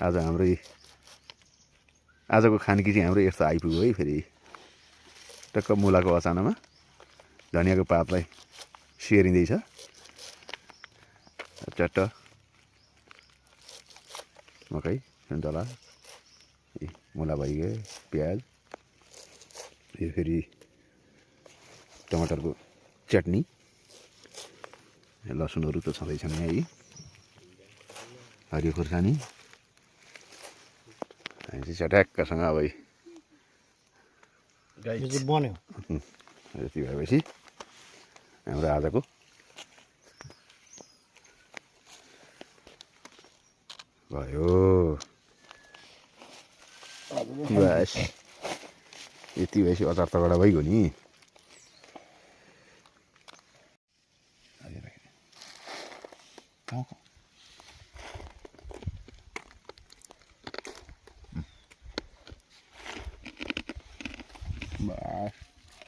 आज आजको खानकी चाहिँ हाम्रो यस्तो आइपुग्यो है। फेरि टक्क मुलाको अचानामा धनियाँको पातलाई सेरिँदैछ। चट्ट मकै सुन्तला मुला भइगयो, प्याज, यो फेरि टमाटरको चटनी, लसुनहरू त छँदैछन् है। हरियो खुर्सानी हामी चाहिँ चट्याक्कसँग अब बन्यो। यति भएपछि हाम्रो आजको भयो। बस यति भएपछि अचार तगडा भइगयो नि। बस